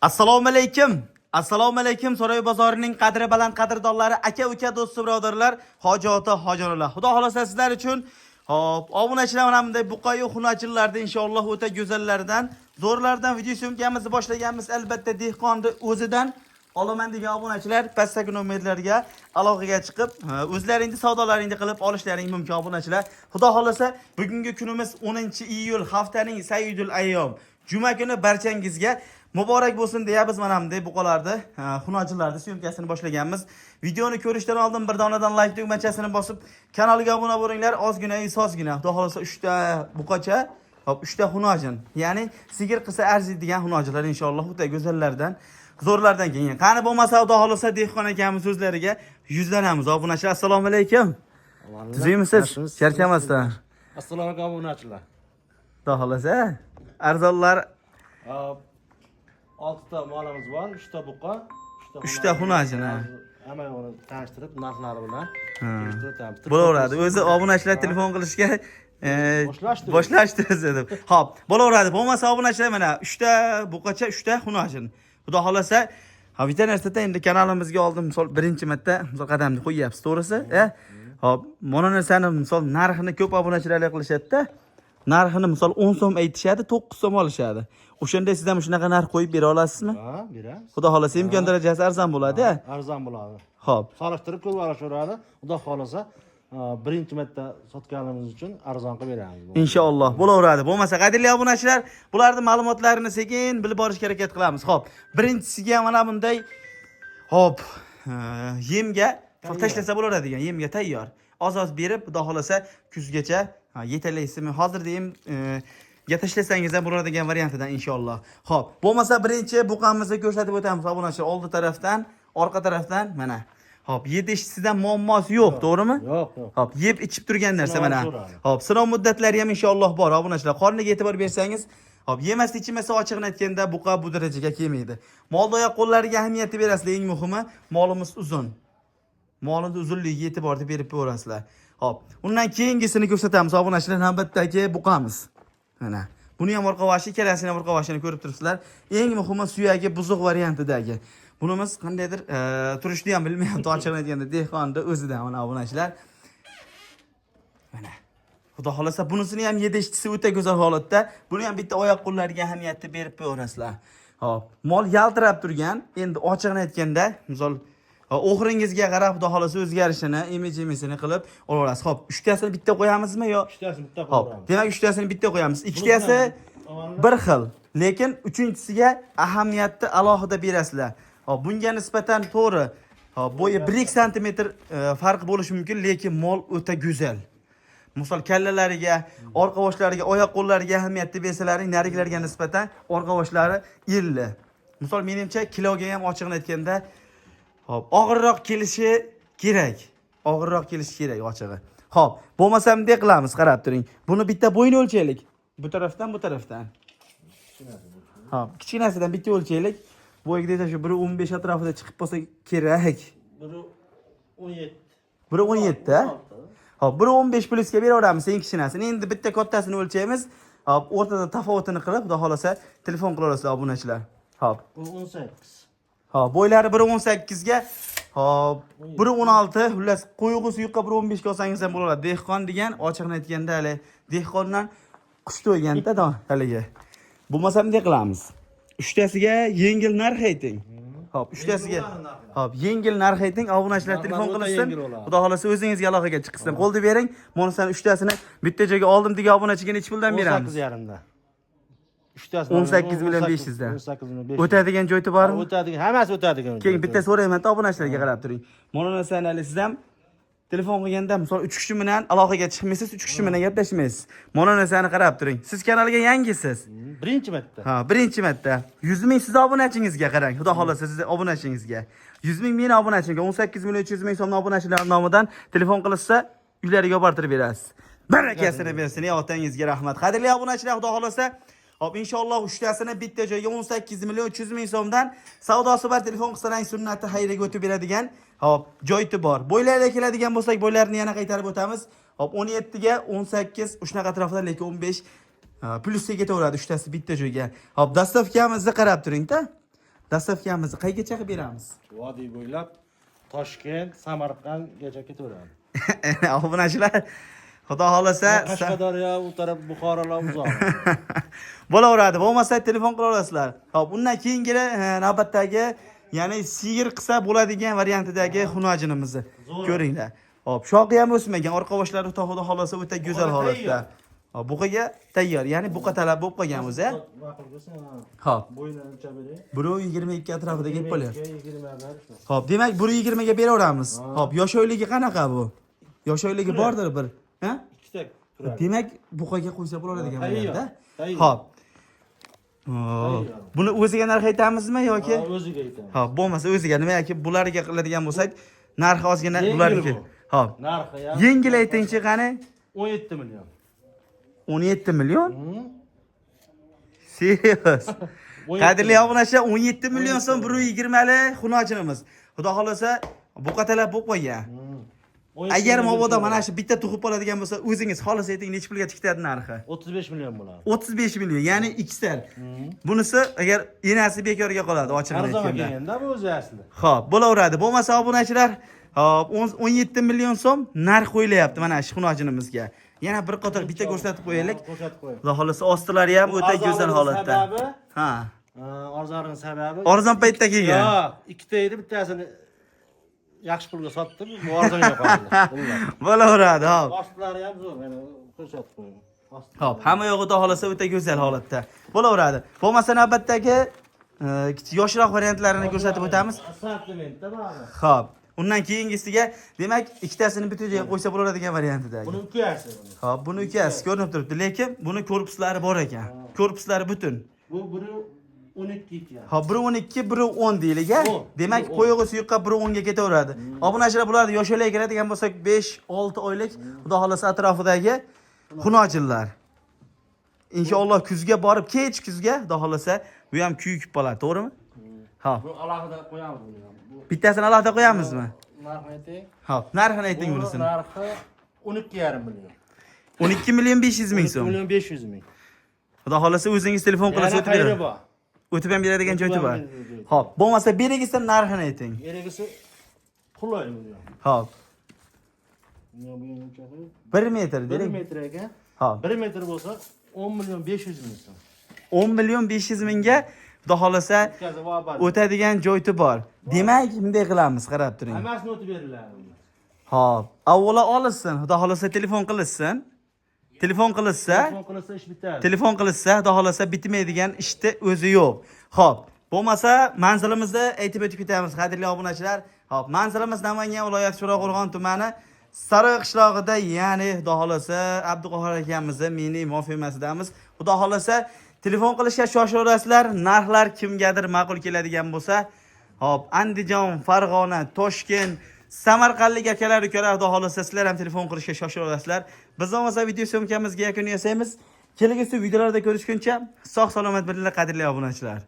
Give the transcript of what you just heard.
Assalomu alaykum. Assalomu alaykum, Saroy bozorining qadri baland qadrdonlari, aka uka, do'st birodarlar, hoji ota, hoji onalar. Xudo xolasa, sizlar uchun, hop, obunachilar, mana bunday buqayu xunachillarda, inshaalloh, o'ta go'zallardan, zo'rlardan video съёмка mizni boshlaganmiz. Albatta, dehqonni o'zidan olaman degan obunachilar pastdagi nomerlarga aloqaga chiqib, o'zlaringni savdolaringni qilib olishlaring mumkin, obunachilar. Xudo xolasa, bugungi kunimiz 10-iyul, haftaning sayyidul ayyom. Juma kuni barchangizga muborak bo'lsin deyapmiz. Mana bunday buqalarni, xunochilarni съёмка sini boshlaganmiz. Videoni ko'rishdan oldin bir donadan like tugmachasini bosib, kanalga obuna bo'linglar. Ozgina, sozgina. Xudo xolasa, 3 ta buqacha, hop, 3 ta xunojin. Ya'ni sigir qilsa arziydigan xunojilar, inshaalloh, o'ta go'zallardan, zo'rlardan kelgan. Qani bo'lmasa, Xudo xolasa, dehqon akamiz so'zlariga yuzlanamiz. Obunachilar, assalomu alaykum. Tuzukmisiz? Charchamasdan. Assalomu alaykum, obunachilar. Xudo xolasa, arzonlar. Oltita molimiz bor, uchta buqa, Uchta xunajin, ha. Hamma uni tanishtirib, narxlari bilan kelishtirib o'tamiz. Bo'laveradi. O'zi obunachilar telefon qilishga Boshlashdi. Boshlashdi o'zi deb. Xo'p, bo'laveradi. Bo'lmasa, obunachilar, mana 3 ta buqacha, 3 ta xunajin. Xudo xolasa, ha, bitta narsada endi kanalimizga oldin, misol, birinchi marta, misol, qadamni qo'yyapsiz, to'g'risi? E? Xo'p, mana narsani, misol, narxini ko'p obunachilar qilishadi-da. Narxini, misol, 10 so'm aytishadi, 9 so'm olishadi. O'shanda siz ham shunaqa narx qo'yib bera olasizmi? Ha, beramiz. Xudo xolasa, imkon darajasi arzon bo'ladi, a? Arzon bo'ladi. Xo'p. Solishtirib ko'rib olishaveradi. Xudo xolasa, birinchi marta sotganimiz uchun arzon qilib beramiz. Inshaalloh, bo'laveradi. Bo'lmasa, qadrli obunachilar, bularning ma'lumotlarini sekin bilib borishga harakat qilamiz. Xo'p, birinchisiga mana bunday, hop, yemga tashlasa bo'laveradigan, yemga tayyor. Oz-oz berib, Xudo xolasa, kuzgacha yetalaysizmi? Hozirda yem ga tashlasangiz ham bo'ladigan variantidan, inshaalloh. Xo'p, bo'lmasa, birinchi buqamizni ko'rsatib o'tamiz, obunachilar, oldi tarafdan, orqa tarafdan mana. Xo'p, yedishisidan muammosi yo'q, to'g'rimi? Yo'q. Xo'p, yeb ichib turgan narsa Sinov mana. so'radi. Xo'p, sinov muddatlari ham, inshaalloh, bor, obunachilar. Qorniga e'tibor bersangiz, xo'p, yemasa ichmasa, ochig'ini aytganda, buqa bu darajaga kelmaydi. Molni oyoq qo'llariga ahamiyat berasizlar, eng muhimi, molimiz uzun. Molini uzunligiga e'tiborni berib ko'rasizlar. Xo'p, undan keyingisini ko'rsatamiz, obunachilar, navbatdagi buqamiz. Mana. Buni ham orqa boshi, ikkalasini ham orqa boshini ko'rib turibsizlar. Eng muhimi, suyagi buzuq variantidagi. Bunimiz qandaydir turishni ham bilmayapti, ochig'ini aytganda, dehqonni o'zidan, mana, obunachilar. Mana. Xudo xolasa, bunisini ham yedishtisi o'ta go'zal holatda. Buni ham bitta oyoq qo'llariga ahamiyatni berib qo'yaverasizlar. Xo'p, mol yaltirab turgan. Endi ochig'ini aytganda, misol, o'g'ringizga qarab, Xudo xolasa, o'zgarishini, imij-imisini qilib olaverasiz. Xo'p, uchtasini bitta qo'yamizmi yo? Uchtasini bitta Xo'p, qo'yamiz. Demak, uchtasini bitta qo'yamiz. Ikkitasi bir xil, lekin uchinchisiga ahamiyatni alohida berasizlar. Xo'p, bunga nisbatan, to'g'ri. Xo'p, bo'yi 1-2 santimetr farq bo'lishi mumkin, lekin mol o'ta go'zal. Misol, kallalariga, orqa boshlariga, oyoq qo'llariga ahamiyatni bersalaring, narigilarga nisbatan orqa boshlari elli. Misol, menimcha, kiloga ham, ochig'ini aytganda, xo'p, og'irroq kelishi kerak. Og'irroq kelishi kerak, ochig'i. Xo'p, bo'lmasa, bunday qilamiz, qarab turing. Buni bitta bo'yini o'lchaylik. Bu tarafdan, bu tarafdan. Xo'p, kichkinasidan bitta o'lchaylik. Bo'yi где-то shu 1.15 atrofida chiqib qolsa kerak. Biri 17. 1.17, ha? Xo'p, 1.15 plyusga beraveramiz eng kichkinasini. Endi bitta kattasini o'lchaymiz. Xo'p, o'rtada tafovutini qilib, Xudo xolasa, telefon qila olasizlar, obunachilar. Xo'p. Bu 18. Xo'p, bo'ylari 1.18 ga, xo'p, 1.16, xullas, qo'yig'i suyuqqa 1.15 ga olsangiz ham bo'ladi. Dehqon degan, ochig'ini aytganda, hali dehqondan qush to'yganda haligi. Bo'lmasa, bunday qilamiz. Uchtasiga yengil narx ayting. Xo'p, uchtasiga. Xo'p, yengil narx ayting, obunachilar Narxlar telefon o'ta qilishsin. yengil bo'ladi. Xudo xolasa, o'zingizga aloqaga chiqsin. Qo'lni bering. Monisani uchtasini bitta joyga oldim degan obunachiga necha puldan beramiz? 18 yarimda. Uchtasi 18 million 500 dan. 18 million 500. O'tadigan joyi bormi? O'tadigan, hammasi o'tadigan. Keyin bitta so'rayman, obunachilarga, qarab turing. Mana narsani hali siz ham telefon qilganda, misol, uch kishi bilan aloqaga chiqmaysiz, uch kishi bilan gaplashmaysiz. Mana narsani qarab turing. Siz kanalga yangisiz. Birinchi marta. Ha, birinchi marta. 100 ming siz obunachingizga qarang. Xudo xolasa, sizni obunachingizga. 100 ming meni obunachimga, 18 million 300 ming so'mni obunachilar nomidan telefon qilishsa, uylariga olib bortirib berasiz. Barakasini bersin, ey otangizga rahmat. Qadrli obunachilar, Xudo xolasa, hop, inshaalloh, uchtasini bitta joyga 18 million 300 ming so'mdan savdosi bor, telefon qilsalaring sunnati xayriga o'tib beradigan, hop, joyti bor. Bo'ylarga keladigan bo'lsak, bo'ylarini yana qaytarib o'tamiz. Hop, 17 ga 18 shunaqa atrofida, lekin 15 plyusga ketaveradi uchtasi bitta joyga. Hop, доставка mizni qarab turing-da. Доставка mizni qaygacha qilib beramiz? Vodiy bo'ylab Toshkent, Samarqandgacha ketaveradi. Obunachilar, xudo xohlasa Qashqadaryo, u taraf Buxorolar uzoq. Bo'laveradi. Bo'lmasa telefon qilaverasizlar. Xo'p, undan keyingina navbatdagi, ya'ni sigir qilsa bo'ladigan variantidagi xunojinimizni Zo'r. Ko'ringlar. Xo'p, shoxi ham o'smagan, orqa boshlari xudo xohlasa o'ta go'zal Buqaga holatda. tayyor. Xo'p, buqaga tayyor, ya'ni buqa talab bo'lib qolgan o'zi. Ma'qul bo'lsa, ha. Xo'p, Bo'yini o'lchab bering. 1.22 atrofida kelib qolyapti. 21 shu. Xo'p, demak 1.20 ga beraveramiz. Xo'p, yosh oyligi qanaqa bu? Yosh oyligi bordir bir, ha? Ikkita turadi. Demak, buqaga qo'ysa bo'ladigan Tayyor, variantda. Tayyor. Xo'p. Tayyor. Buni o'ziga narx aytamizmi yoki? Ha, o'ziga aytaman. Xo'p, bo'lmasa o'ziga nimaki bularga qiladigan bo'lsak, narxi ozgina Yengil bularniki. bu. Xo'p. Narxi ham Yengil aytingchi qani? 17 million. 17 million? Hı? Serios. 17 Qadrli million. obunachilar, 17 million so'm 1.20 li xunojinimiz. Xudo xolasa buqa talab bo'lib qo'ygan. Hı. 17 Agar million mabodo so'm. mana shu bitta tug'ib oladigan bo'lsa, o'zingiz xolos ayting, necha pulga tikadi narxi? 35 million bo'ladi. 35 million, ya'ni ikkisar. Bunisi agar enasi bekorga qoladi, ochig'ini Arzon aytganda. kelganda bu o'zi aslida. Xo'p, bo'laveradi. Bo'lmasa obunachilar, xo'p, 17 million so'm narx qo'yilyapti mana shu xunojinimizga. Yana bir qator bitta ko'rsatib qo'yaylik. Ko'rsatib qo'ying. Xudo xolasa ostilari ham o'ta go'zal holatda. Sababi, Ha. arzonning sababi Arzon paytda kelgan. Yo'q, ikkita edi, bittasini yaxshi pulga sotdim, bu arzonga qoldi. Xullas. Bo'laveradi, xo'p. Ostlari ham zo'r, mana ko'rsatib qo'ying. Ostlari. Xo'p, hamma yo'q xudo xolasa o'ta go'zal holatda. Bo'laveradi. Bo'lmasa navbatdagi kichik yoshroq variantlarini ko'rsatib o'tamiz. Assortimentda bari. Xo'p. Undan keyingisiga, demak, ikkitasini bitta joyga qo'ysa bo'ladigan variantidagi. Buni ukasi buni. Xo'p, buni ukasi ko'rinib turibdi, lekin buni korpuslari bor ekan. Korpuslari butun. Bu biri 12 ekan. Xo'p, biri 12, biri 10 deylik, a? 10, Demak, biri 10. qo'yig'i suyuqqa biri 10 ga ketaveradi. Obunachilar, bularni yoshlarga keladigan bo'lsak, 5-6 oylik xudo xolasa atrofidagi xunojinlar. Inshaalloh kuzga borib, kech kuzga xudo xolasa bu ham kuyib qoladi, to'g'rimi? Xo'p. Bu alohida qo'yamiz buni ham. Bu Bittasini alohida qo'yamizmi? narxini ayting. Xo'p, narxini ayting Buni bunisini. narxi 12,5 million. 12 million 500 ming 12 so'm. million 500 ming. Xudo xolasa o'zingiz telefon qilasiz, Yana o'tib xayri beradi. bor. O'tib ham beradigan O'tib joyi ham bor. beradigan joyi. Xo'p, bo'lmasa berigisini narxini ayting. Erigisi qulay buni ham. Xo'p, Buni bu yerga o'lchab 1 metr 1 deylik. metr ekan. Xo'p. 1 metr bo'lsa 10 million 500 ming so'm. 10 million 500 mingga xudo xolasa O'tkazib olib boradi. o'tadigan joyti bor. Demak, bunday qilamiz, qarab turing. Hammasini o'tib beriladi. Xo'p, avvalo olishsin, xudo xolasa telefon qilishsin. Telefon qilishsa, Telefon qilsa ish bitadi. telefon qilishsa, xudo xolasa bitmaydigan ishni o'zi yo'q. Xo'p, bo'lmasa manzilimizni aytib o'tib ketamiz, qadrli obunachilar. Xo'p, manzilimiz Namangan viloyati Sho'raqo'rg'on tumani Sariq qishlog'ida, ya'ni xudo xolasa Abduqahhor akamizni mini mofirmasidamiz. Xudo xolasa telefon qilishga shoshilaverasizlar, narxlar kimgadir ma'qul keladigan bo'lsa, xo'p, Andijon, Farg'ona, Toshkent, Samarqandlik akalar, ukalar, xudo xolasa sizlar ham telefon qilishga shoshilaverasizlar. Biz bo'lmasa video syomkamizga yakun yasaymiz. Kelgusi videolarda ko'rishguncha sog' salomat bo'linglar, qadrli obunachilar.